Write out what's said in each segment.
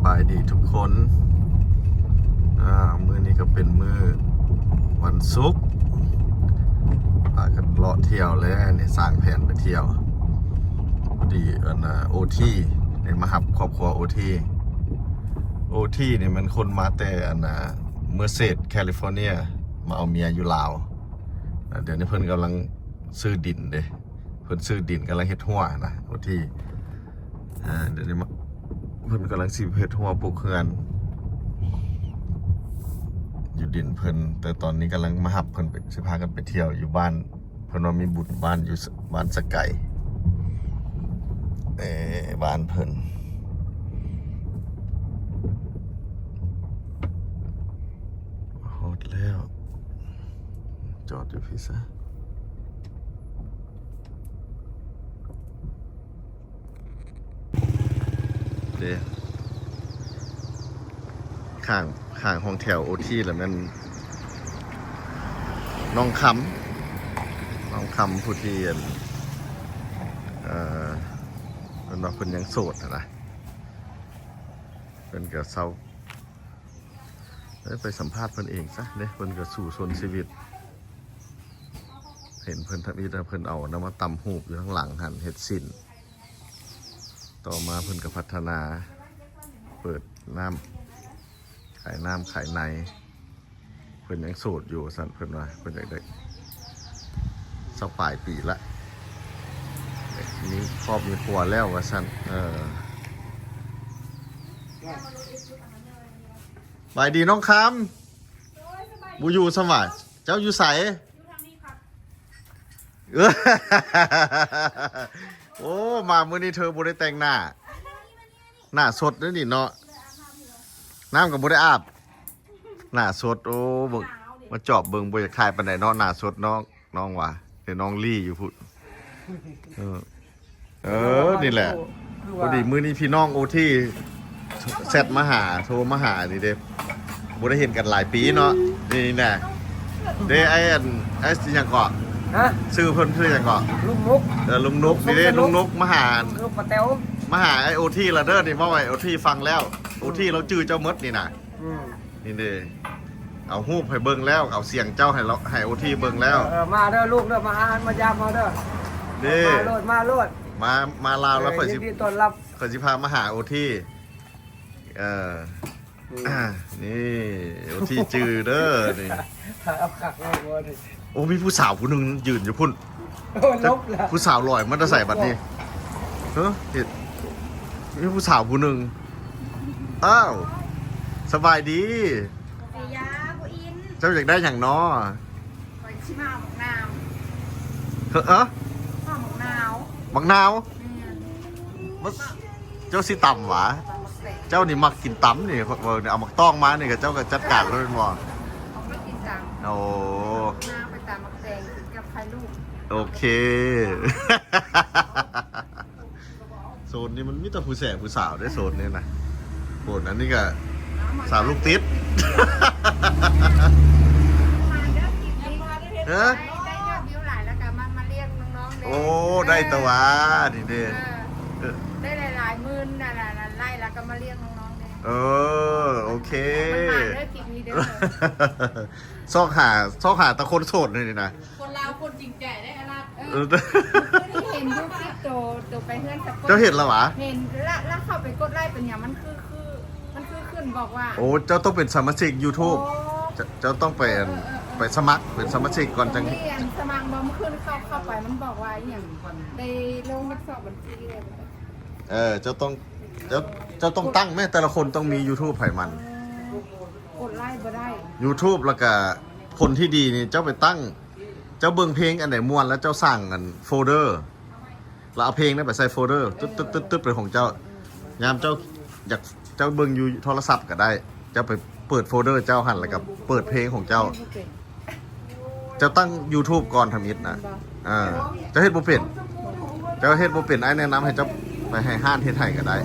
ສະບາຍດີທຸກຄົນ ອາ ມື້ນີ້ກໍເປັນມື້ວັນສຸກ ພາກັນເລາະທ່ຽວແລ້ວນີ້ ສ້າງແຜນໄປທ່ຽວ ພໍດີອັນນ່າ ໂອທີ ໄດ້ມາຮັບຄອບຄົວໂອທີ ໂອທີນີ້ແມ່ນຄົນມາແຕ່ອັນນ່າ ເມີເຊດ ແຄລິຟໍເນຍ ມາເອົາເມຍຢູ່ລາວ ອາ ດຽວນີ້ເພິ່ນກຳລັງຊື້ດິນເດ້ ເພິ່ນຊື້ດິນ ກຳລັງເຮັດຮົ້ວນະ ໂອທີ ອາ ດຽວນີ້ມາ ເພິ່ນກຳລັງຊິເຮັດຮົ້ວປູກເຮືອນ ຢູ່ດິນເພິ່ນ ແຕ່ຕອນນີ້ກຳລັງມາຮັບເພິ່ນໄປ ຊິພາກັນໄປທ່ຽວຢູ່ບ້ານ ເພິ່ນວ່າມີບຸນບ້ານຢູ່ ສ- ບ້ານສະໄກ ເອີ ບ້ານເພິ່ນ ຮອດແລ້ວ ຈອດຢູ່ພີ້ຊະ ເດ້ ຂ້າງ ຂ້າງຫ້ອງແຖວໂອທີລະແມ່ນ ນ້ອງຄຳ ນ້ອງຄຳຜູ້ທີ່ອັນ ເອີ ເພິ່ນວ່າເພິ່ນຍັງໂສດຫັ້ນນະ ເພິ່ນກໍເຊົາ ເອີ ໄປສຳພາດເພິ່ນເອງຊະເດ້ ເພິ່ນກໍສູ້ຊົນຊີວິດ ເຫັນເພິ່ນທຳອິດ ເພິ່ນເອົານຳມາຕຳຫູບຢູ່ທາງຫຼັງຫັ້ນ ເຮັດສິ້ນ ຕໍ່ມາເພິ່ນກໍພັດທະນາ ເປີດນ້ຳ ຂາຍນ້ຳຂາຍໃນ ເພິ່ນຍັງໂສດຢູ່ວ່າຊັ້ນ ເພິ່ນວ່າເພິ່ນຢາກໄດ້ຊາວປາຍປີລະ ມີຄອບມີຄົວແລ້ວວ່າຊັ້ນ ເອີ ສະບາຍດີນ້ອງຄຳ ບໍ່ຢູ່ຊັ້ນຫວາ ເຈົ້າຢູ່ໃສ? ໂອ້ ມາມື້ນີ້ເທີບໍ່ໄດ້ແຕ່ງໜ້າ ໜ້າສົດເດ້ນີ້ເນາະ ນ້ຳກໍບໍ່ໄດ້ອາບ ໜ້າສົດ ໂອ້ ເບິ່ງ ມາຈອບເບິ່ງ ບໍ່ຢາກຖ່າຍປານໃດເນາະ ໜ້າສົດເນາະ ນ້ອງວ່າ ແຕ່ນ້ອງລີ້ຢູ່ພຸ້ນ ເອີ ເອີ ນີ້ແຫຼະ ພໍດີມື້ນີ້ພີ່ນ້ອງໂອທີແຊັດມາຫາ ໂທມາຫານີ້ເດ້ ບໍ່ໄດ້ເຫັນກັນຫຼາຍປີເນາະ ນີ້ນະ ເດ້ ໄອ້ອັນ ໄອ້ຫຍັງເກາະ ຮະ ຊື່ເພິ່ນຊື່ຫຍັງເກາະ ລຸງນຸກ ເອີ ລຸງນຸກ ນີ້ເດ້ ລຸງນຸກມາຫາ ລຸງນຸກປາແຕວ ມາຫາໄອ້ໂອທີລະເດີ ນີ້ເວົ້າໃຫ້ໂອທີຟັງແລ້ວ ໂອທີລາວຈື່ເຈົ້າໝົດນີ້ນະ ອືມ ນີ້ເດ້ ເອົາຮູບໃຫ້ເບິ່ງແລ້ວ ເອົາສຽງເຈົ້າໃຫ້ລາວ ໃຫ້ໂອທີເບິ່ງແລ້ວ ເອີ ມາເດີລູກເດີ ມາຫາມາຢາມເຮົາເດີ ເດ້ ມາໂລດ ມາໂລດ ມາ ມາລາວແລ້ວ ເອີ ຂ້ອຍຊິ ຍິນດີຕ້ອນຮັບ ຂ້ອຍຊິພາມາຫາໂອທີ ເອີ ອືມ ອ່າ ນີ້ໂອທີຈື່ເດີນີ້ ເອົາຄັກເອົາບໍ່ນີ້ ໂອ້ ມີຜູ້ສາວຜູ້ໜຶ່ງຢືນຢູ່ພຸ້ນ ໂອ້ ຫຼົບລະ ຜູ້ສາວລອຍມາແຕ່ໃສບັດນີ້ ເຮີ ເຫັນ ມີຜູ້ສາວຜູ້ໜຶ່ງ ອ້າວ ສະບາຍດີ ເສຍຢາບໍ່ອິນ ເຈົ້າຢາກໄດ້ຫຍັງນໍ? ຂ້ອຍຊິມາເອົາໝາກນາວ ເອີ ມາເອົາໝາກນາວ ໝາກນາວ ແມ່ນ ມາ ເຈົ້າຊິຕຳຫວາ? ຕຳໝາກແຕງ ເຈົ້ານີ້ມັກກິນຕຳນີ້ ເບິ່ງນີ້ ເອົາໝາກຕ້ອງມານີ້ ເຂົາເຈົ້າກໍຈັດການແລ້ວແມ່ນບໍ່? ເອົາໄປກິນຕຳ ໂອ້ ໝາກນາວໄປຕຳໝາກແຕງກິນກັບໄຂ່ລູກ ໂອເຄ ໂຊນນີ້ມັນມີແຕ່ຜູ້ແສຜູ້ສາວເດ້ ໂຊນນີ້ນະ ໂອ້ ອັນນີ້ກໍສາວລູກຕິດ ມາເດີ ຄລິບນີ້ ເອີ ໄດ້ ໄດ້ຍອດວິວຫຼາຍແລ້ວກໍມາ ມາລຽກນ້ອງໆແດ່ ໂອ້ ໄດ້ແຕ່ວ່ານີ້ເດ້ ເອີ ເອີ ໄດ້ຫຼາຍໆໝື່ນນັ້ນນະ ໄລແລ້ວກໍມາລຽກນ້ອງໆແດ່ ເອີ ໂອເຄ ມັນມາເດີ ຄລິບນີ້ເດີ ຊອກຫາ ຊອກຫາແຕ່ຄົນໂສດນີ້ນະ ຄົນລາວຄົນຈິງໃຈເດ້ ອັນນັ້ນ ເອີ ເອີ ເຫັນຢູ່ຄລິບໂຕ ໂຕໄປເຮືອນສະກົດ ເຈົ້າເຫັນແລ້ວຫວາ? ເຫັນລະ ລະເຂົ້າໄປກົດໄລເປັນຫຍັງ ມັນຄື ຄື ມັນຄືຂຶ້ນບອກວ່າ ໂອ້ ເຈົ້າຕ້ອງເປັນສະມາຊິກຢູທູບ ໂອ້ ເຈົ້າ ເຈົ້າຕ້ອງໄປອັນ ເອີ ເອີ ເອີ ໄປສະໝັກເປັນສະມາຊິກກ່ອນຈັ່ງ ມີອັນສະໝັກບໍ່? ມື້ຄືນເຂົ້າ ເຂົ້າໄປມັນບອກວ່າອີ່ຫຍັງ ໄດ້ລົງເງິນສອບບັນຊີເລີຍ ເອີ ເຈົ້າຕ້ອງ ເຈົ້າ ເຈົ້າຕ້ອງຕັ້ງແມ້ ແຕ່ລະຄົນຕ້ອງມີຢູທູບໃຜມັນ ເອີ ກົດໄລບໍ່ໄດ້ ຢູທູບ ແລ້ວກະຄົນທີ່ດີນີ້ເຈົ້າໄປຕັ້ງ ເຈົ້າເບິ່ງເພງອັນໃດມ່ວນ ແລ້ວເຈົ້າສ້າງອັນໂຟເດີ ແລ້ວເອົາເພງນັ້ນໄປໃສ່ໂຟເດີ ຕຶດໆໆໆ ເປັນຂອງເຈົ້າ ຍາມເຈົ້າຢາກ ເຈົ້າເບິ່ງຢູ່ໂທລະສັບກໍໄດ້ ເຈົ້າໄປເປີດໂຟເດີເຈົ້າຫັ້ນ ແລ້ວກໍເປີດເພງຂອງເຈົ້າ ເຈົ້າຕັ້ງຢູທູບກ່ອນທຳອິດນະ ເອີ ເຈົ້າເຮັດບໍ່ເປັນ ເຈົ້າເຮັດບໍ່ເປັນ ອ້າຍແນະນຳໃຫ້ເຈົ້າໄປໃຫ້ຮ້ານເຮັດໃຫ້ກໍໄດ້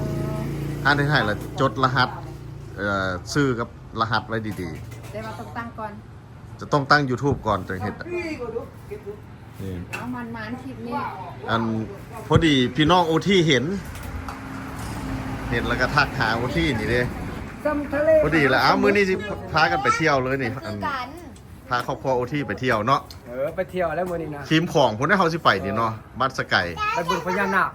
ຮ້ານເຮັດໃຫ້ ແລ້ວຈົດລະຫັດ ເອີ ຊື່ກັບລະຫັດໄວ້ດີໆ ແຕ່ວ່າຕ້ອງຕັ້ງກ່ອນ ຈະຕ້ອງຕັ້ງຢູທູບກ່ອນຈຶ່ງເຮັດ ນີ້ ເອົາ ໝານໆ ຄລິບນີ້ ອັນ ພໍດີພີ່ນ້ອງໂອທີເຫັນ ເຫັນແລ້ວກໍທັກຫາໂອທີນີ້ເດ້ ຊ່ຳທະເລ ພໍດີລະ. ອ້າວ ມື້ນີ້ຊິພາກັນໄປທ່ຽວເລີຍນີ້ ອັນ ພາຄອບຄົວໂອທີໄປທ່ຽວເນາະ. ເອີ ໄປທ່ຽວແລ້ວມື້ນີ້ນະ ທີມຂອງພຸ້ນເຮົາຊິໄປນີ້ເນາະ ບ້ານສະໄກ ໄປເບິ່ງພະຍານາກ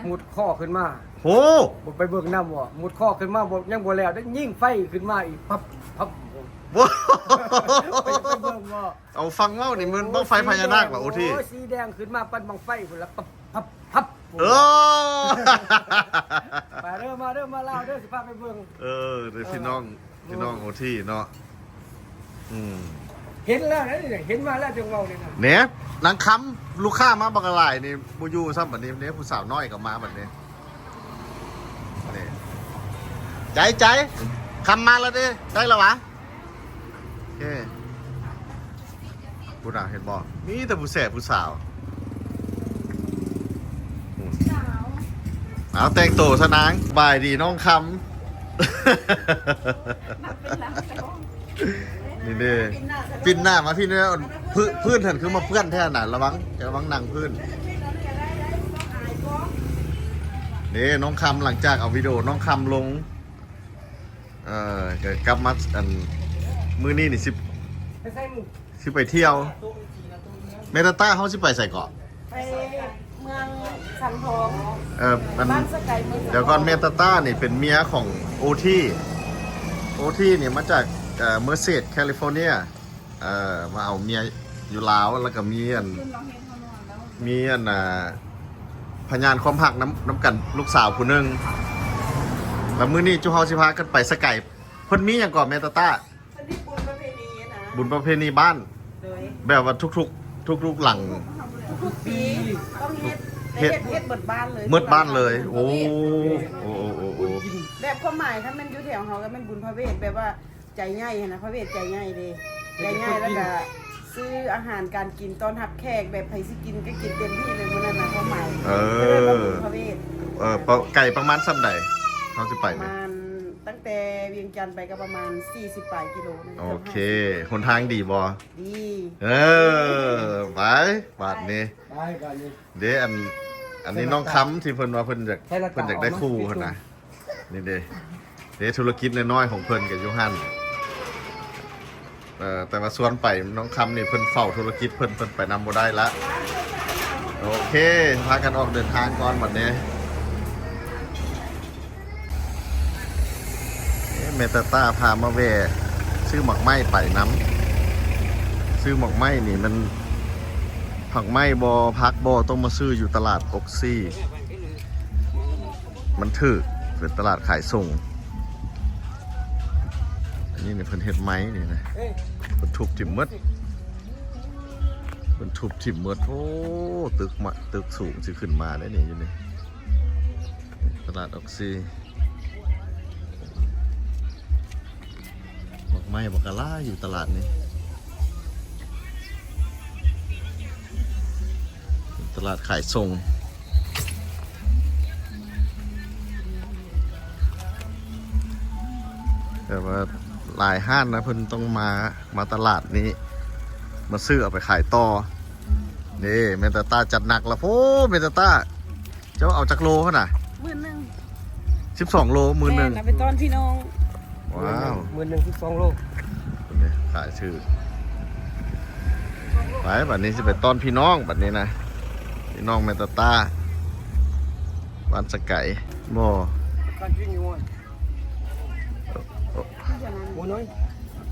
ມຸດຄໍຂຶ້ນມາ. ໂອ້ ບໍ່ໄປເບິ່ງນຳບໍ່? ມຸດຄໍຂຶ້ນມາບໍ່ ຍັງບໍ່ແລ້ວເດ້ ຍິງໄຟຂຶ້ນມາອີກ ປັບ ປັບ. ບໍ່ ໄປ ໄປເບິ່ງບໍ່? ເອົາ ຟັງເວົ້ານີ້ແມ່ນບັ້ງໄຟພະຍານາກຫວາ ໂອທີ? ໂອ້ຍ ສີແດງຂຶ້ນມາປານບັ້ງໄຟພຸ້ນລະ ປັບ ປັບ ປັບ. ເອີ ໄປເດີ ມາເດີ ມາລາວເດີ ຊິພາໄປເບິ່ງ. ເອີ ເດີ ເອີ ພີ່ນ້ອງ ພີ່ນ້ອງໂອທີເນາະ. ອືມ ເຫັນແລ້ວນະ ເຫັນມາແລ້ວຈັ່ງເວົ້ານີ້ນະ. ແໜ ນາງຄຳ ລູກຄ້າມາບັກຫຼາຍນີ້ ບໍ່ຢູ່ຊ້ຳບັດນີ້. ເນ ຜູ້ສາວນ້ອຍກໍມາບັດນີ້. ນີ້ ໃຈ ໃຈ ຄຳມາແລ້ວເດ້ ໄດ້ແລ້ວຫວາ? ເອີ ພຸ້ນນະ ເຫັນບໍ່? ມີແຕ່ຜູ້ແສບຜູ້ສາວ. ເອົາ ແຕ່ງໂຕຊະນາງ. ສະບາຍດີນ້ອງຄຳ. ນີ້ເດ້ ປິ່ນໜ້າມາ ປິ່ນໜ້າມາ ພີ່ເນຍ. ພື້ນຫັ້ນຄືມາເປື້ອນແທ້ນະ ລະວັງ ລະວັງໜັງພື້ນ. ເດ້ ນ້ອງຄຳ ຫຼັງຈາກເອົາວິດີໂອນ້ອງຄຳລົງ ເອີ ກໍກັບມາ ອັນ ມື້ນີ້ນີ້ຊິ ຊິໄປທ່ຽວ. ແມ່ຕາຕາ ເຮົາຊິໄປໃສເກາະ? ໄປເມືອງສັງທອງ ເອີ ອັນ ບ້ານສະໄກ ເມືອງສັງທອງ. ດຽວກ່ອນ ແມ່ຕາຕານີ້ເປັນເມຍຂອງໂອທີ. ໂອທີນີ້ມາຈາກ ເອີ ເມີເຊດ ແຄລິຟໍເນຍ. ເອີ ມາເອົາເມຍຢູ່ລາວ ແລ້ວກໍມີອັນ ມີອັນ ອ່າ ພະຍານຄວາມຮັກນຳ ນຳກັນ ລູກສາວຜູ້ໜຶ່ງ. ແລ້ວມື້ນີ້ຈຸເຮົາຊິພາກັນໄປສະໄກ. ເພິ່ນມີຫຍັງເກາະແມ່ຕາຕາ? ເພິ່ນມີບຸນປະເພນີນະ ບຸນປະເພນີບ້ານ. ໂດຍ ແບບວ່າທຸກໆ ທຸກໆຫຼັງ ທຸກໆປີຕ້ອງເຮັດ ເຮັດ ເຮັດເບິດບ້ານເລີຍ ເບິດບ້ານເລີຍ. ໂອ້ ໂອ້ ໂອ້ ໂອ້ ແບບຄວາມໝາຍ ຖ້າແມ່ນຢູ່ແຖວເຮົາກໍແມ່ນບຸນພະເວດ ແບບວ່າ ໃຈໃຫຍ່ຫັ້ນນະ ພະເວດໃຈໃຫຍ່ເດ້ ໃຈໃຫຍ່ ແລ້ວກະຊື້ອາຫານການກິນຕ້ອນຮັບແຂກ ແບບໃຜຊິກິນກໍກິນເຕັມທີ່ເລີຍມື້ນັ້ນນະ ຄວາມໝາຍ. ເອີ ເອີ້ນວ່າບຸນພະເວດ. ເອີ ໄກປະມານສ່ຳໃດ ເຮົາຊິໄປ? ປະມານຕັ້ງແຕ່ວຽງຈັນໄປກໍປະມານສີ່ສິບປາຍກິໂລນະ. ໂອເຄ ຫົນທາງດີບໍ່? ດີ. ເອີ ໄປບາດນີ້ ໄປບາດນີ້. ເດ້ ອັນ ອັນນີ້ນ້ອງຄຳທີ່ເພິ່ນວ່າເພິ່ນຢາກ ເພິ່ນຢາກໄດ້ຄູ່ຫັ້ນນະ. ນີ້ເດ້ ເດ້ ທຸລະກິດນ້ອຍໆຂອງເພິ່ນກໍຢູ່ຫັ້ນ. ເອີ ແຕ່ວ່າຊວນໄປ ນ້ອງຄຳນີ້ເພິ່ນເຝົ້າທຸລະກິດເພິ່ນ ເພິ່ນໄປນຳບໍ່ໄດ້ລະ. ໂອເຄ ພາກັນອອກເດີນທາງກ່ອນບັດນີ້. ເອີ ແມ່ຕາຕາພາມາແວ່ຊື້ໝາກໄມ້ໄປນຳ. ຊື້ໝາກໄມ້ນີ້ມັນ ຜັກໄມ້ບໍ່ ຜັກບໍ່ ຕ້ອງມາຊື້ຢູ່ຕະຫຼາດອົກຊີ. ມັນຖືກ ເປັນຕະຫຼາດຂາຍສົ່ງ. ອັນນີ້ນີ້ເພິ່ນເຮັດໄມ້ນີ້ນະ ເພິ່ນທຸບຖິ້ມໝົດ ເພິ່ນທຸບຖິ້ມໝົດ. ໂອ້ ຕຶກມາ ຕຶກສູງຊິຂຶ້ນມາໄດ໋ນີ້ ຢູ່ນີ້ ຕະຫຼາດອົກຊີ. ໝາກໄມ້ບັກກະຫຼາຍຢູ່ຕະຫຼາດນີ້ ຕະຫຼາດຂາຍສົ່ງ. ແຕ່ວ່າຫຼາຍຮ້ານນະ ເພິ່ນຕ້ອງມາ ມາຕະຫຼາດນີ້ ມາຊື້ເອົາໄປຂາຍຕໍ່. ນີ້ແມ່ນຕາຕາຈັດໜັກລະ ໂອ້ ແມ່ນຕາຕາ. ເຈົ້າເອົາຈັກໂລຫັ້ນນະ? ໝື່ນໜຶ່ງ ສິບສອງໂລ ໝື່ນໜຶ່ງ. ແມ່ນ ເອົາໄປຕ້ອນພີ່ນ້ອງ. ວ້າວ ໝື່ນໜຶ່ງ ສິບສອງໂລ. ເພິ່ນນີ້ຂາຍຖືກ. ໄປ ບັດນີ້ຊິໄປຕ້ອນພີ່ນ້ອງ ບັດນີ້ນະ ພີ່ນ້ອງແມ່ນຕາຕາ ບ້ານສະໄກ. ບໍ່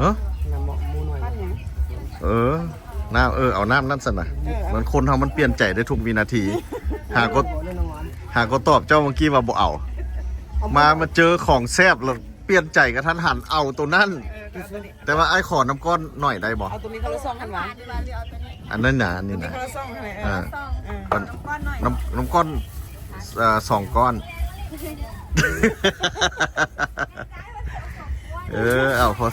ຫະ? ເອີ ນ້ຳ ເອີ ເອົານ້ຳນັ້ນຊັ້ນນະ. ເອີ ມັນຄົນເຮົາມັນປ່ຽນໃຈໄດ້ທຸກວິນາທີ. ຫາກໍ ຫາກໍຕອບເຈົ້າເມື່ອກີ້ວ່າບໍ່ເອົາ. ມາ ມາເຈີຂອງແຊບແລ້ວປ່ຽນໃຈກະທັນຫັນເອົາໂຕນັ້ນ. ເອີ ແຕ່ວ່າອ້າຍຂໍນ້ຳກ້ອນໜ້ອຍໄດ້ບໍ່? ເອົາໂຕມີຄົນລະສອງຫັ້ນຫວາ? ອັນນັ້ນນະ ອັນນີ້ນະ ມີຄົນລະສອງຫັ້ນແຫຼະ. ເອີ ເອີ ນ້ຳ ນ້ຳກ້ອນ ເອີ ສອງກ້ອນ. ເອີ ເອົາ ພໍ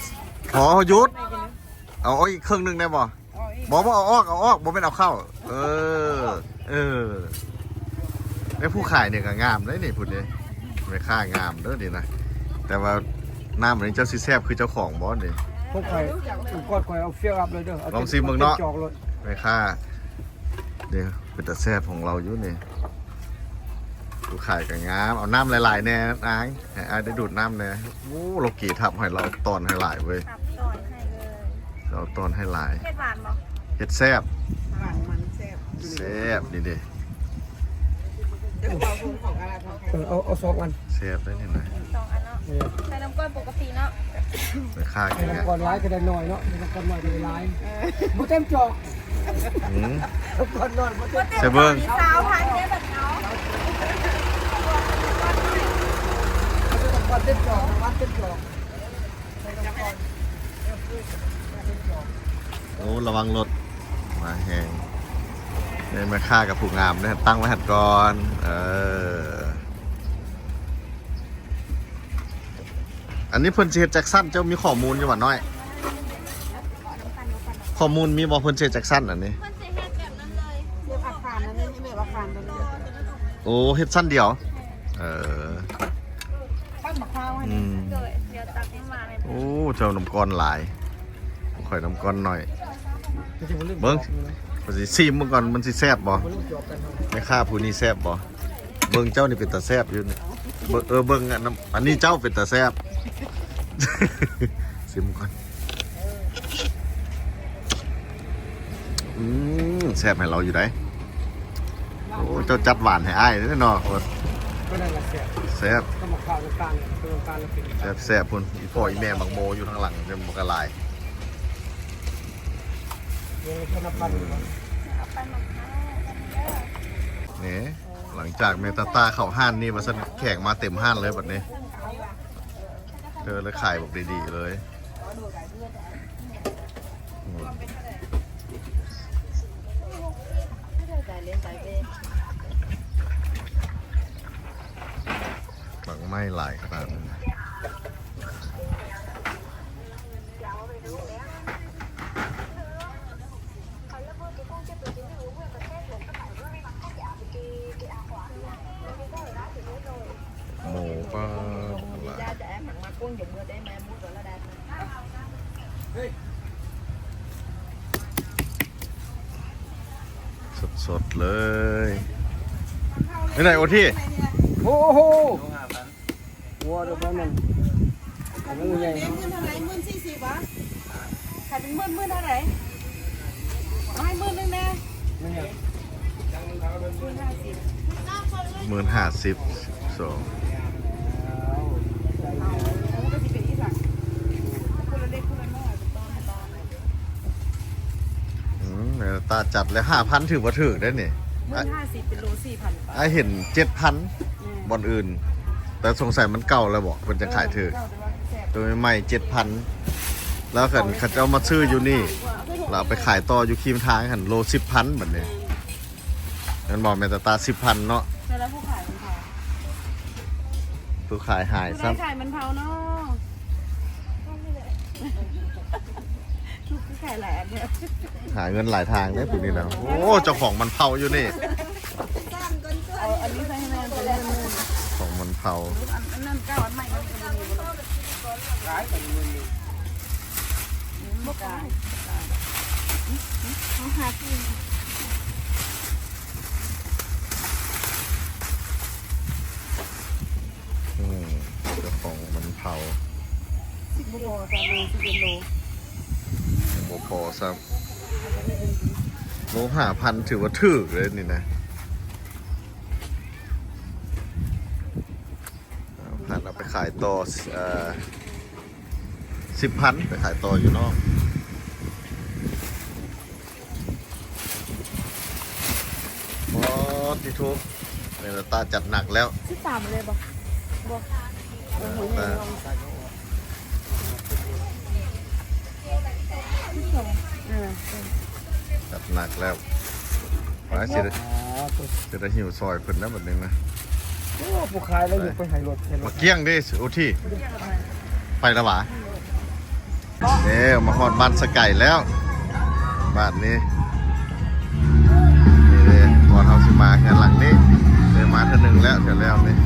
ພໍ ຢຸດ. ເອົາອອກອີກເຄິ່ງໜຶ່ງໄດ້ບໍ່? ບໍ່ ບໍ່ ເອົາອອກ ເອົາອອກ ບໍ່ແມ່ນເອົາເຂົ້າ. ເອີ ເອີ ແມ່ຜູ້ຂາຍນີ້ກໍງາມເດ້ນີ້ ພຸ້ນເດ້ ແມ່ຄ້າງາມເດີນີ້ນະ. ແຕ່ວ່ານ້ຳອັນນີ້ເຈົ້າຊິແຊບຄືເຈົ້າຂອງບໍ່ນີ້? ພວກຂ້ອຍ ກ່ອນຂ້ອຍເອົາ fill up ເລີຍເດີ ລອງຊີມເບິ່ງເນາະ ແມ່ຄ້າ. ເດ້ ເປັນຕາແຊບຂອງລາວຢູ່ນີ້. ໂອ້ ຂາຍກໍງາມ ເອົານ້ຳຫຼາຍໆແດ່ນາງ ໃຫ້ອ້າຍໄດ້ດູດນ້ຳແດ່. ໂອ້ ລາວເກທັບໃຫ້ ລາວເອົາຕອນໃຫ້ຫຼາຍເວີຍ ຮັບຕອນໃຫ້ເລີຍ ລາວເອົາຕອນໃຫ້ຫຼາຍ. ເຮັດຫວານບໍ່? ເຮັດແຊບ ຫວານມັນແຊບ ແຊບນີ້ເດ້. ເອີ ເອົາ ເອົາສອງອັນ ແຊບໄດ໋ນີ້ນະ ສອງອັນເນາະ ເອີ ໃສ່ນ້ຳກ້ອຍປົກກະຕິເນາະ. ແມ່ຄ້າ ໃສ່ນ້ຳກ້ອຍຫຼາຍກໍໄດ້ໜ້ອຍເນາະ ໃສ່ນ້ຳກ້ອຍໜ້ອຍກໍໄດ້ຫຼາຍ ເອີ ບໍ່ເຕັມຈອກ. ອືມ ນ້ຳກ້ອຍໜ້ອຍບໍ່ເຕັມ ໃສ່ເບິ່ງ ຊາວພັນເດ້ບັດເນາະ ນ້ຳກ້ອຍເຕັມຈອກ ນ້ຳມັນເຕັມຈອກ. ໂອ້ ລະວັງລົດມາແຮງ. ແມ່ຄ້າກັບຜູ້ງາມເດ້ ຕັ້ງໄວ້ຫັ້ນກ່ອນ. ເອີ ອັນນີ້ເພິ່ນຊິເຮັດຈັກຊັ້ນ ເຈົ້າມີຂໍ້ມູນຢູ່ບໍ່ນ້ອຍ? ຂໍ້ມູນມີບໍ່ ເພິ່ນຊິເຮັດຈັກຊັ້ນອັນນີ້? ເພິ່ນຊິເຮັດແບບນັ້ນເລີຍ ແບບອາຄານນັ້ນເລີຍ ແບບອາຄານນັ້ນເລີຍ. ໂອ້ ເຮັດຊັ້ນດຽວ. ເອີ ອືມ ໂອ້ ເຈົ້ານ້ຳກ້ອນຫຼາຍ ຂ້ອຍນ້ຳກ້ອນໜ້ອຍ. ເບິ່ງ ຂ້ອຍຊິຊີມເບິ່ງກ່ອນ ມັນຊິແຊບບໍ່? ແມ່ຄ້າຜູ້ນີ້ແຊບບໍ່? ເບິ່ງເຈົ້ານີ້ເປັນຕາແຊບຢູ່ນີ້ ເບິ່ງ ເອີ ເບິ່ງອັນນັ້ນ ອັນນີ້ເຈົ້າເປັນຕາແຊບ. ຊີມກ່ອນ. ອືມ ແຊບໃຫ້ລາວຢູ່ໃດ໋. ໂອ້ ເຈົ້າຈັດຫວານໃຫ້ອ້າຍເດ້ເນາະ. ກໍນັ້ນລະແຊບ ແຊບ ກໍໝາກຂາວນ້ຳຕານ ນ້ຳຕານລະເປັນ ແຊບໆພຸ້ນ. ອີ່ພໍ່ອີ່ແມ່ໝາກໂມຢູ່ທາງຫຼັງ ຍັງບໍ່ກະຫຼາຍ. ນີ້ ຫຼັງຈາກແມ່ຕາຕາເຂົ້າຮ້ານນີ້ວ່າຊັ້ນ ແຂກມາເຕັມຮ້ານເລີຍບັດນີ້. ເອີ ເລີຍຂາຍບັກດີໆເລີຍ. ໝາກໄມ້ຫຼາຍຂະໜາດນັ້ນ. ໝູ ປາ ຫຼາຍ. ສົດໆເລີຍ. ນີ້ໄດ໋ ໂອທີ ໂອ້ໂຫ. ຫົວເດີ ບໍ່ແມ່ນ ໝູໃຫຍ່. ເປັນໝື່ນເທົ່າໃດ? ໝື່ນສີ່ສິບຫວາ? ຂາຍເປັນໝື່ນ ໝື່ນເທົ່າໃດ? ເອົາໃຫ້ໝື່ນໜຶ່ງແດ່. ໝື່ນຫ້າສິບ ສິບສອງ. ເອົາ ມັນກໍຊິເປັນອີ່ຫຍັງ ຄົນລະເລັກຄົນລະນ້ອຍ ເປັນຕອນເປັນຕອນ. ອືມ ແມ່ຕາຈັດແລ້ວ ຫ້າພັນ ຖືວ່າຖືກໄດ໋ນີ້. ໝື່ນຫ້າສິບ ເປັນໂລສີ່ພັນປາຍ. ອ້າຍເຫັນເຈັດພັນ ແມ່ນ ບ່ອນອື່ນ ແຕ່ສົງໄສມັນເກົ່າແລ້ວບໍ ເພິ່ນຈັ່ງຂາຍຖືກ. ເອີ ເກົ່າແຕ່ວ່າແຊບ ໂຕໃໝ່ໆ ເຈັດພັນ. ແລ້ວຄັນເຂົາເຈົ້າມາຊື້ຢູ່ນີ້ ແລ້ວເອົາໄປຂາຍຕໍ່ຢູ່ຄີມທາງຫັ້ນ ໂລສິບພັນບັດນີ້. ແມ່ນ ແມ່ນບໍ່ ແມ່ນແຕ່ຕາສິບພັນເນາະ. ແຕ່ລະຜູ້ຂາຍມັນເຜົາ ຜູ້ຂາຍຫາຍຊ້ຳ. ຜູ້ໃດຂາຍມັນເຜົາເນາະ? ຄືຂາຍຫຼາຍອັນແທ້. ຫາເງິນຫຼາຍທາງເດ້ຜູ້ນີ້ນະ. ໂອ້ ເຈົ້າຂອງມັນເຜົາຢູ່ນີ້. ເອົາອັນນີ້ໃສ່ໃຫ້ແມ່ເພິ່ນເລີຍ. ຂອງມັນເຜົາ. ອັນ ອັນນັ້ນເກົ່າ ອັນໃໝ່ມັນກໍບໍ່ມີ. ຫຼາຍກວ່ານີ້. ບໍ່ກາຍ ບໍ່ກາຍ. ເຮົາຫາກິນ. ອືມ ເຈົ້າຂອງມັນເຜົາ. ບໍ່ພໍ ສາມໂລ ສິບເອັດໂລ ບໍ່ພໍຊ້ຳ. ໂລຫ້າພັນ ຖືວ່າຖືກເລີຍນີ້ນະ. ຫ້າພັນ ເອົາໄປຂາຍຕໍ່ ເອີ ສິບພັນ ໄປຂາຍຕໍ່ຢູ່ນອກ. ໂອ້ ຕິໂທ ແມ່ນຕາຈັດໜັກແລ້ວ. ສິບສາມເລີຍບໍ່? ບໍ່ ເອີ ຕາ ສິບສອງ ເອີ ຈັດໜັກແລ້ວ. ໄປ ຊິໄດ້ ຊິໄດ້ຫິ້ວຊ່ອຍເພິ່ນນະບັດນີ້ນະ. ໂອ້ ຜູ້ຂາຍລະຍົກໄປໃຫ້ລົດ ມາກ້ຽງເດ້ ໂອທີ ໄປລະຫວາ. ເດ້ ມາຮອດບ້ານສະໄກແລ້ວ ບາດນີ້. ນີ້ເດ້ ບ່ອນເຮົາຊິມາ ເຮືອນຫຼັງນີ້ ເຄີຍມາເທື່ອໜຶ່ງແລ້ວ ເທື່ອແລ້ວນີ້.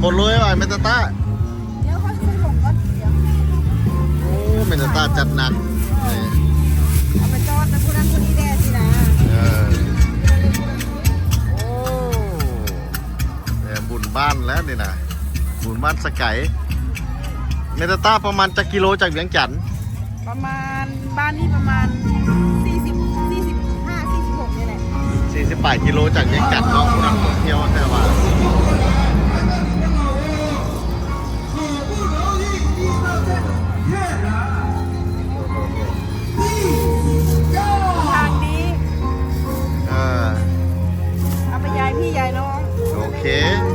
ຄົນລວຍວ່າແມ່ນຕາຕາ. ໂອ້ ແມ່ນຕາຕາຈັດໜັກ. ເອີ ເອົາໄປຈອດນຳຜູ້ນັ້ນຜູ້ນີ້ແດ່ຊີ້ນະ. ເອີ ໂອ້ ບ້ານແລ້ວນີ້ນະ ບຸນບ້ານສະໄກ. ແມ່ຕາຕາ ປະມານຈັກກິໂລຈາກວຽງຈັນ? ປະມານ ບ້ານນີ້ປະມານສີ່ສິບ ສີ່ສິບຫ້າ ສີ່ສິບຫົກນີ້ແຫຼະ. ສີ່ສິບປາຍກິໂລຈາກວຽງຈັນເນາະ ນັກທ່ອງທ່ຽວແຕ່ວ່າ ທາງດີ ເອີ ເອົາໄປຢາຍພີ່ຢາຍນ້ອງ. ໂອເຄ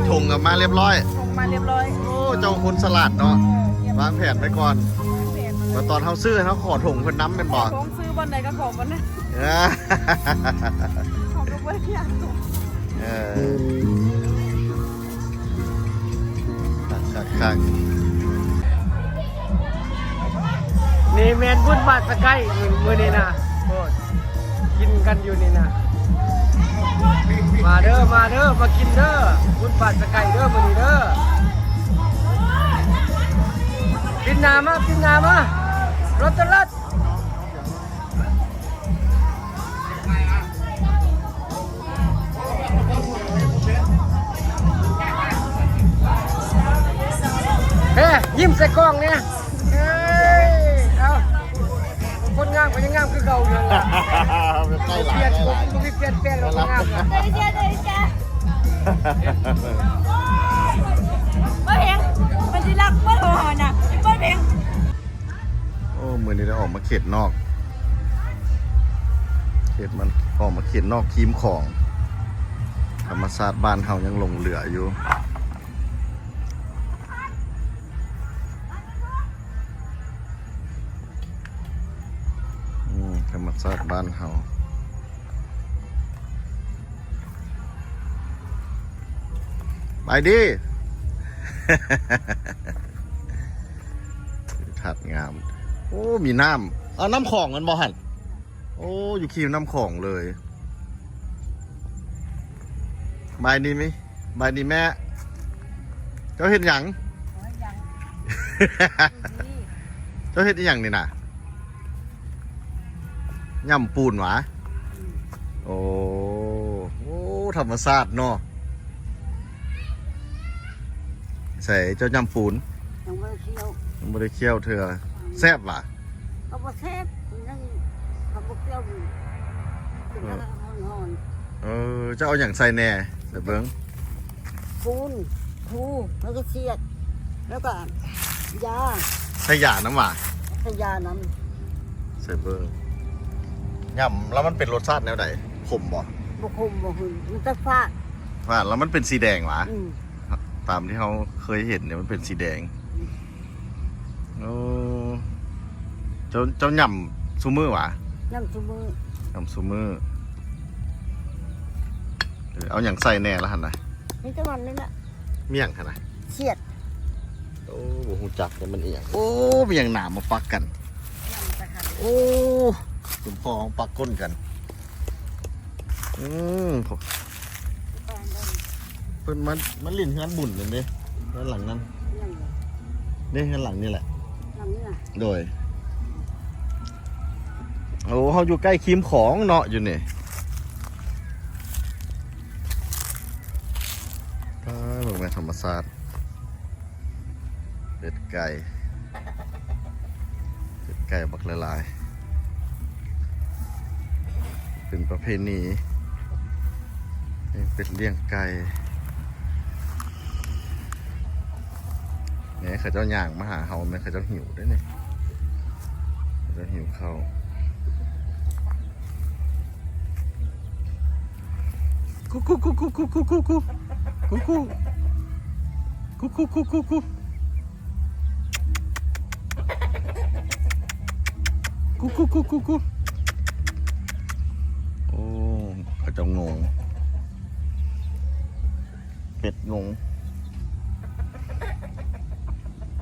ຖົງກັບມາລຽບຮ້ອຍ ສົ່ງມາລຽບຮ້ອຍ. ໂອ້ ເຈົ້າຄົນສະຫຼາດເນາະ ເອີ ວາງແຜນໄວ້ກ່ອນ ວາງແຜນ ວ່າຕອນເຮົາຊື້ ເຮົາຂໍຖົງເພິ່ນນຳແມ່ນບໍ່? ຂອງຊື້ບ່ອນໃດກໍຂໍບ່ອນນັ້ນ ເອີ ເຮົາກໍບໍ່ໄດ້ຢາກ ເອີ ຄັກໆໆ ນີ້ແມ່ນບຸນບ້ານສະໄກ ມື້ນີ້ນະ ໂອ້ຍ ກິນກັນຢູ່ນີ້ນະ. ມາເດີ ມາເດີ ມາກິນເດີ ບຸນບ້ານສະໄກເດີ ມື້ນີ້ເດີ. ປິ່ນໜ້າມາ ປິ່ນໜ້າມາ ລົດ ລົດ. ເອີ ຍິ້ມໃສ່ກ້ອງແດ່. ເອີຍ ເອົາ ຄົນງາມກໍຍັງງາມຄືເກົ່າຢູ່ຫັ້ນລະ ບໍ່ປ່ຽນ ບໍ່ມີປ່ຽນແປງດອກ ຄົນງາມນະ. ບໍ່ເຫັນ ມັນຊິລັກເບິ່ງເຮົາຫັ້ນນະ ບໍ່ເຫັນ. ໂອ້ ມື້ນີ້ໄດ້ອອກມາເຂດນອກ ເຂດມັນ ອອກມາເຂດນອກຄີມຂອງ. ທຳມະຊາດບ້ານເຮົາຍັງຫຼົງເຫຼືອຢູ່. ອືມ ທຳມະຊາດບ້ານເຮົາ. ໄປດີ ທາດງາມ. ໂອ້ ມີນ້ຳ ເອົາ ນ້ຳຂອງແມ່ນບໍ່ຫັ້ນ? ໂອ້ ຢູ່ຄີມນ້ຳຂອງເລີຍ. ບາຍດີມິ ບາຍດີແມ່. ເຈົ້າເຮັດຫຍັງ? ເຈົ້າເຮັດອີ່ຫຍັງນີ້ນະ? ຫຍ້ຳປູນຫວາ? ໂອ້ ໂອ້ ທຳມະຊາດເນາະ. ໃສ ເຈົ້າຫຍ້ຳປູນ? ຍັງບໍ່ໄດ້ຄ້ຽວ ຍັງບໍ່ໄດ້ຄ້ຽວເທື່ອ. ອືມ ແຊບຫວາ? ກໍບໍ່ແຊບ ມັນຍັງ ກໍບໍ່ກ້ຽວ ມັນເປັນ ເອີ ອັນນັ້ນ ຮ້ອນໆ. ເອີ ເຈົ້າເອົາຫຍັງໃສ່ແດ່? ໃສ່ເບິ່ງ. ປູນ ພູ ແລ້ວກໍສຽດ ແລ້ວກໍຢາ. ໃສ່ຢານຳຫວາ? ໃສ່ຢານຳ. ໃສ່ເບິ່ງ. ຫຍ້ຳແລ້ວມັນເປັນລົດຊາດແນວໃດ? ຂົມບໍ່? ບໍ່ຂົມ ບໍ່ຫືນ ມັນຈະຝາດ. ຝາດ ແລ້ວມັນເປັນສີແດງຫວາ? ອືມ ຕາມທີ່ເຮົາເຄີຍເຫັນນີ້ ມັນເປັນສີແດງ. ໂອ້ ເຈົ້າ ເຈົ້າຫຍ້ຳຊຸມື້ຫວາ? ຫຍ້ຳຊຸມື້ ຫຍ້ຳຊຸມື້. ເອີ ເອົາຫຍັງໃສ່ແດ່ລະຫັ້ນນະ? ມີແຕ່ມັນນີ້ແຫຼະ. ມີຫຍັງຫັ້ນນະ? ສຽດ. ໂອ້ ບໍ່ຮູ້ຈັກວ່າມັນອີ່ຫຍັງ. ໂອ້ ມີຫຍັງໜາມາປັກກັນ. ໂອ້ ສົມພໍປັກກົ້ນກັນ. ອືມ ເພິ່ນມາ ມາຫຼິ້ນເຮືອນບຸນນັ້ນເດ້ ເຮືອນຫຼັງນັ້ນ. ເດ້ ເຮືອນຫຼັງນີ້ແຫຼະ. ຫຼັງນີ້ນະ? ໂດຍ. ໂອ້ ເຮົາຢູ່ໃກ້ຄີມຂອງເນາະ ຢູ່ນີ້. ປາ ເບິ່ງແມ່ນທຳມະຊາດ. ເປັດໄກ່ ເປັດໄກ່ບັກຫຼາຍໆ ເປັນປະເພນີ ລ້ຽງເປັດລ້ຽງໄກ່. ແມ່ນເຂົາເຈົ້າຍ່າງມາຫາເຮົາ ແມ່ນເຂົາເຈົ້າຫິວເດ້ນີ້ ເຂົາເຈົ້າຫິວເຂົ້າ. ກຸກກຸກ ກຸກກຸກ ກຸກກຸກ ກຸກ. ໂອ້ ເຂົາເຈົ້າງົງ ເປັດງົງ.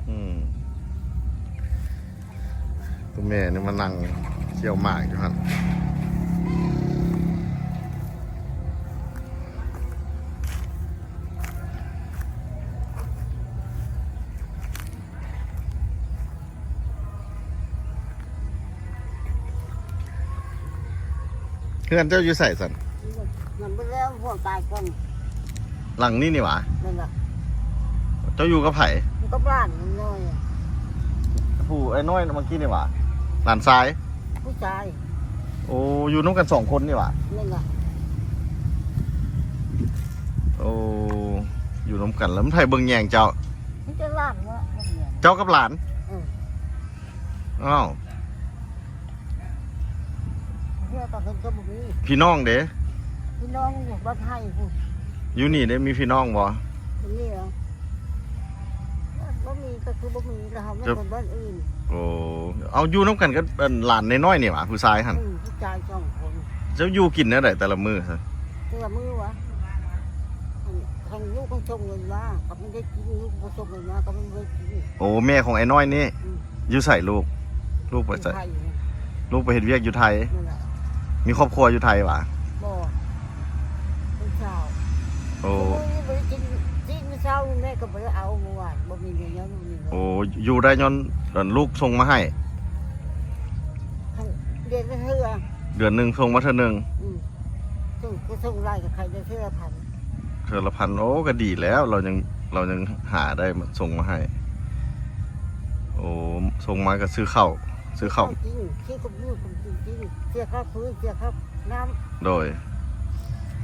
ອືມ. ຕົວແມ່ນີ້ມານັ່ງຄ້ຽວໝາກຢູ່ຫັ້ນ. ເຮືອນເຈົ້າຢູ່ໃສຊັ້ນ? ມັນບໍ່ແລ້ວ ຜົວຕາຍກ່ອນ. ຫຼັງນີ້ນີ້ຫວາ? ນັ້ນລະ. ເຈົ້າຢູ່ກັບໃຜ? ຢູ່ກັບຫຼານນ້ອຍ. ຜູ້ອ້າຍນ້ອຍເມື່ອກີ້ນີ້ຫວາ? ຫຼານຊາຍ? ຜູ້ຊາຍ. ໂອ້ ຢູ່ນຳກັນສອງຄົນນີ້ຫວາ? ແມ່ນລະ. ໂອ້ ຢູ່ນຳກັນ ແລ້ວມັນໃຜເບິ່ງແຍງເຈົ້າ? ມີແຕ່ຫຼານເນາະ ເບິ່ງແຍງ. ເຈົ້າກັບຫຼານ? ເອີ. ອ້າວ ເຮືອກະເພິ່ນກະບໍ່ມີ. ພີ່ນ້ອງເດ? ພີ່ນ້ອງຢູ່ບ້ານໄຮ່ພຸ້ນ. ຢູ່ນີ້ເດ ມີພີ່ນ້ອງບໍ່? ບໍ່ມີ. ບໍ່ມີກະຄືບໍ່ມີ ລະເຮົາມາ ຈະ ຄົນບ້ານອື່ນ. ໂອ້ ເອົາ ຢູ່ນຳກັນກັບ ອັນ ຫຼານນ້ອຍໆນີ້ຫວາ ຜູ້ຊາຍຫັ້ນ? ອືມ ຜູ້ຊາຍສອງຄົນ. ເຈົ້າຢູ່ກິນແນວໃດແຕ່ລະມື້ຊັ້ນ? ແຕ່ລະມື້ຫວາ? ຄັນລູກມັນສົ່ງເງິນມາ ກະມັນໄດ້ກິນ, ລູກບໍ່ສົ່ງເງິນມາ ກະມັນບໍ່ໄດ້ກິນ. ໂອ້ ແມ່ຂອງອ້າຍນ້ອຍນີ້? ອືມ. ຢູ່ໃສລູກ? ລູກໄປໃສ? ຢູ່ໄທ. ລູກໄປເຮັດວຽກຢູ່ໄທ? ນັ້ນແຫຼະ. ມີຄອບຄົວຢູ່ໄທຫວາ? ບໍ່. ເປັນສາວ. ໂອ້ ມື້ນີ້ບໍ່ໄດ້ກິນ ຊີ້ນມື້ເຊົ້ານີ້ແມ່ກະບໍ່ໄດ້ເອົາ ມື້ວານບໍ່ມີເງິນ ບໍ່ມີເງິນ. ໂອ້ ຢູ່ໄດ້ຍ້ອນ ອັນ ລູກສົ່ງມາໃຫ້? ເດືອນລະເທື່ອ. ເດືອນໜຶ່ງສົ່ງມາເທື່ອໜຶ່ງ? ອືມ. ສົ່ງ ກະສົ່ງຫຼາຍກະຂາຍໄດ້ເທື່ອລະພັນ. ເທື່ອລະພັນ. ໂອ້ ກະດີແລ້ວ ລາວຍັງ ລາວຍັງຫາໄດ້ ສົ່ງມາໃຫ້. ໂອ້ ສົ່ງມາກະຊື້ເຂົ້າ ຊື້ເຂົ້າກິນ ຊື້ກັບຢູ່ກັບກິນ ເສຍຄ່າຟືນ ເສຍຄ່ານ້ຳ. ໂດຍ.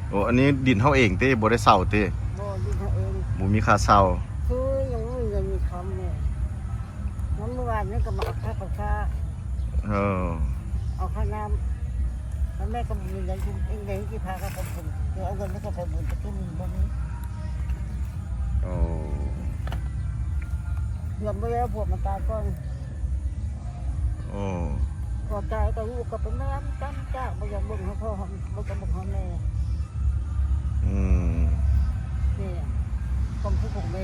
ໂອ້ ອັນນີ້ດິນເຮົາເອງຕິ ບໍ່ໄດ້ເຊົ່າຕິ? ບໍ່ ດິນເຮົາເອງ. ບໍ່ມີຄ່າເຊົ່າ. ຄືຍັງບໍ່ມີເງິນມີຄຳເລີຍ. ມື້ວານນີ້ກະມາເອົາຄ່າປາຊາ. ເອີ ເອົາຄ່ານ້ຳ ແລ້ວແມ່ກະບໍ່ມີເງິນກິນເອງເດ ຊິພາເຂົາໄປບຸນ ຊິເອົາເງິນໃຫ້ເຂົາໄປບຸນກະຄືມີບໍ່ມີ. ໂອ້ ເດືອນບໍ່ແລ້ວ ຜົວມັນຕາຍກ່ອນ. ໂອ້ ພໍຕາຍກະລູກກະໄປນອນກຳຈາກ ບໍ່ຢາກເບິ່ງເຮົາພໍ່ ບໍ່ຢາກເບິ່ງເຮົາແມ່. ອືມ. ນີ້ຄວາມທຸກຂອງແມ່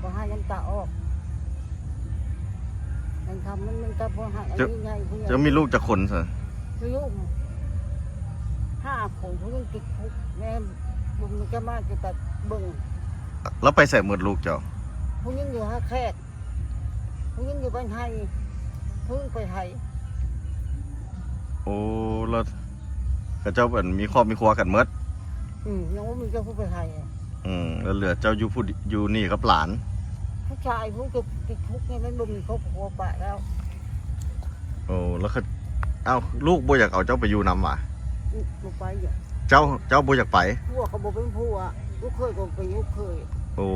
ບໍ່ໃຫ້ນ້ຳຕາອອກ. ມັນທຳ ມັນ ມັນກະບໍ່ຮັກ ເຈົ້າ ອັນນີ້ໃຫຍ່ຜູ້ໃຫຍ່. ເຈົ້າມີລູກຈັກຄົນຊະ? ມີລູກຫ້າຄົນ ຜູ້ຍິງຕິດຄຸກ ແມ່ບຸນຈະມາຈະຕັດເບິ່ງ. ແລ້ວໄປໃສໝົດລູກເຈົ້າ? ຜູ້ຍິງຢູ່ທ່າແຂກ ຜູ້ຍິງຢູ່ບ້ານໄຮ່ ຜູ້ຍິງໄປໄທ. ໂອ້ ແລ້ວເຂົາເຈົ້າ ອັນ ມີຄອບມີຄົວກັນໝົດ? ອືມ ຍັງບໍ່ມີຈັກຜູ້ໄປໄທ. ອືມ ແລ້ວເຫຼືອເຈົ້າຢູ່ຜູ້ ຢູ່ນີ້ກັບຫຼານ? ຜູ້ຊາຍຜູ້ຕິດ ຕິດຄຸກນີ້ ມັນບໍ່ມີຄອບຄົວປະແລ້ວ. ໂອ້ ແລ້ວເຂົາ ເອົ້າ ລູກບໍ່ຢາກເອົາເຈົ້າໄປຢູ່ນຳຫວາ? ອືມ ບໍ່ໄປ. ເຈົ້າ ເຈົ້າບໍ່ຢາກໄປ? ຜົວກະບໍ່ເປັນຜົວ ລູກເຂີຍກະເປັນລູກເຂີຍ. ໂອ້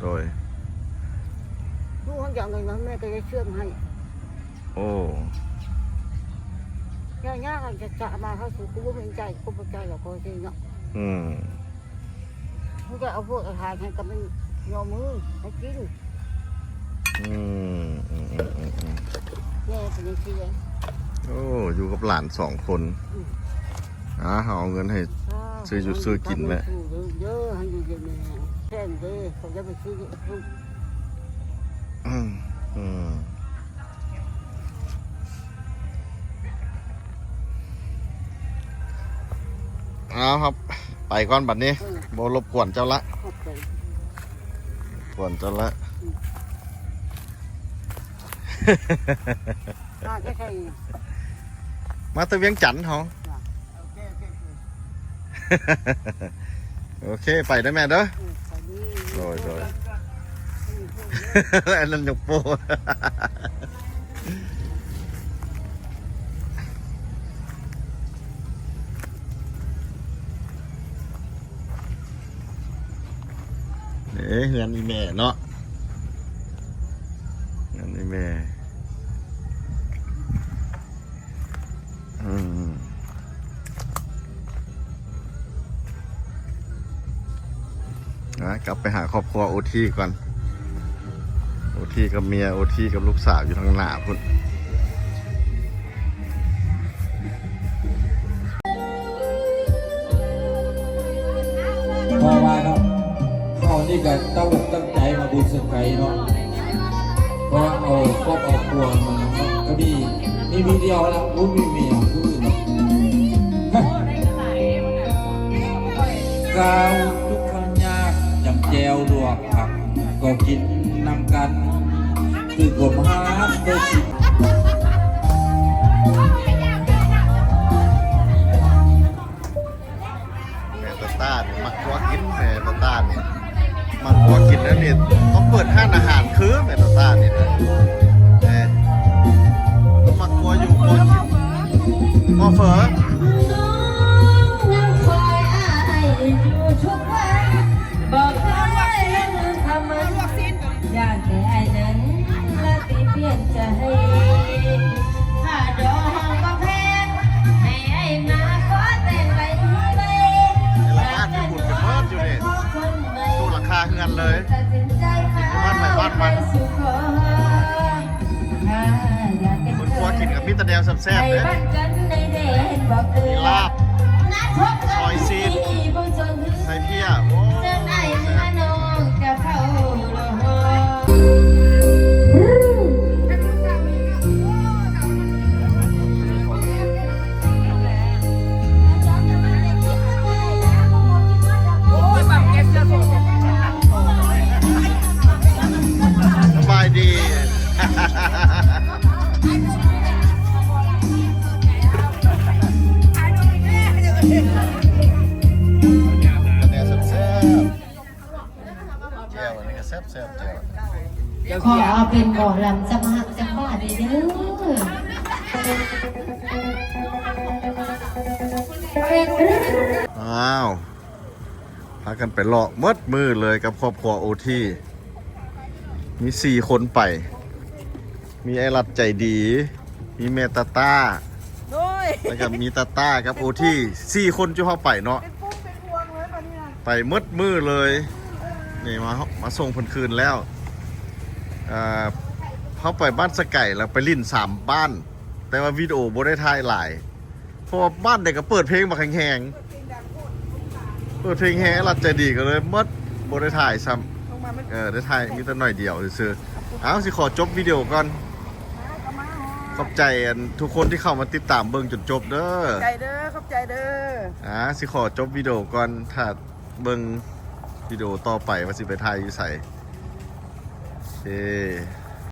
ໂດຍ. ລູກເຮົາຢາກໄດ້ຫຍັງ ແມ່ກະຈະເຊື່ອມໃຫ້. ໂອ້ ຍາກໆ ຈະຈະມາເຮົາສູ່ ກູບໍ່ເຫັນໃຈ ກູບໍ່ໃຈລະກະຊິເນາະ. ອືມ. ເຮົາກະເອົາພວກອາຫານໃຫ້ກະມັນຍໍມືໃຫ້ກິນ. ອືມ ອືມໆໆໆ. ແມ່ເປັນຈັ່ງຊີ້ເດ້. ໂອ້ ຢູ່ກັບຫຼານສອງຄົນ. ອືມ. ອາ ເຮົາເອົາເງິນໃຫ້ ສາທຸ ຊື້ຢູ່ຊື້ກິນແຫຼະ. ເດີ ໃຫ້ຢູ່ເຢັນມີແຮງ ແຂງເດີ ເຂົາຈະໄປຊື້. ອືມ ອືມ. ເອົາ ເຮົາໄປກ່ອນບັດນີ້. ເອີ ບໍ່ລົບກວນເຈົ້າລະ. ຂອບໃຈ. ກວນເຈົ້າລະ. ອືມ. ມາແຕ່ໃສ? ມາແຕ່ວຽງຈັນເຮົາ. ໂອເຄ ໂອເຄ ໂອເຄ ໄປເດີແມ່ເດີ. ເອີ ໄປດີ. ໂດຍ ໂດຍ. ອັນນັ້ນຍົກໂປ້. ເອີ ເຮືອນອີ່ແມ່ເນາະ ເຮືອນອີ່ແມ່. ອືມ ອ່າ ກັບໄປຫາຄອບຄົວໂອທີກ່ອນ. ໂອທີກັບເມຍ ໂອທີກັບລູກສາວຢູ່ທາງໜ້າພຸ້ນ. ເພາະວ່າເນາະ ເຮົານີ້ກະຕັ້ງອົກຕັ້ງໃຈມາບຸນສະໄກເນາະ ເພາະວ່າເອົາຄອບເອົາຄົວມາເນາະ ກະມີ ມີຜູ້ດຽວລະ ບໍ່ມີເມຍຜູ້ອື່ນເນາະ. ກາວທຸກຄະຍາກ ຈຳແຈ່ວລວກຜັກ ກໍກິນນຳກັນ ຄືຄວາມຮັກກໍຊິ ແມ່ຕາຕານີ້ມັກຕົວະກິນ ແມ່ຕາຕານີ້ມັກ ແລ້ວນີ້ຕ້ອງເປີດຮ້ານອາຫານຄືແມ່ນຕານີ້ນະ. ເອີ ມັກຄົວຢູ່ຄົວກິນໝໍ້ເຝີ. ນີ້ລະບ້ານໄປບຸນກັນເບິດຢູ່ນີ້ ໂຕຫຼັງຄາເຮືອນເລີຍ ຢູ່ບ້ານໃຜບ້ານມັນ. ຄົນຄົວກິນກໍມີແຕ່ແນວແຊບໆເດ້ ມີລາບ ຊອຍຊີ້ນ ໃສ່ເພຍ ໂອ້ ແຊບ. ສະບາຍດີ. ແຈ່ວ ອັນນີ້ກໍແຊບໆ ແຈ່ວ. ຂໍເອົາເປັນໝໍລຳຈະມາຮັກຈັກບາດເດີ. ອ້າວ ພາກັນໄປເລາະໝົດມື້ເລີຍກັບຄອບຄົວໂອທີ ມີສີ່ຄົນໄປ ມີອ້າຍລັດໃຈດີ ມີແມ່ຕາຕ້າ ໂດຍ ແລ້ວກໍມີຕາຕ້າກັບໂອທີ ສີ່ຄົນຈຸເຮົາໄປເນາະ ເປັນປຸ້ມເປັນພວງເລີຍບັດນີ້ນະ ໄປໝົດມື້ເລີຍ. ນີ້ມາ ມາສົ່ງເພິ່ນຄືນແລ້ວ. ເອີ ເຮົາໄປບ້ານສະໄກ ແລ້ວໄປຫຼິ້ນສາມບ້ານ ແຕ່ວ່າວິດີໂອບໍ່ໄດ້ຖ່າຍຫຼາຍ ເພາະວ່າບ້ານໃດກໍເປີດເພງບັກແຮງໆ ເປີດເພງແຮງ ລັດໃຈດີກໍເລີຍໝົດ ບໍ່ໄດ້ຖ່າຍຊ້ຳ. ເອີ ໄດ້ຖ່າຍມີແຕ່ໜ້ອຍດຽວຊື່ໆ. ເອົາ ຊິຂໍຈົບວິດີໂອກ່ອນ. ຂອບໃຈອັນທຸກຄົນທີ່ເຂົ້າມາຕິດຕາມເບິ່ງຈົນຈົບເດີ. ຂອບໃຈເດີ ຂອບໃຈເດີ. ອ່າ ຊິຂໍຈົບວິດີໂອກ່ອນ ຖ້າເບິ່ງວິດີໂອຕໍ່ໄປວ່າຊິໄປຖ່າຍຢູ່ໃສ. ເອີ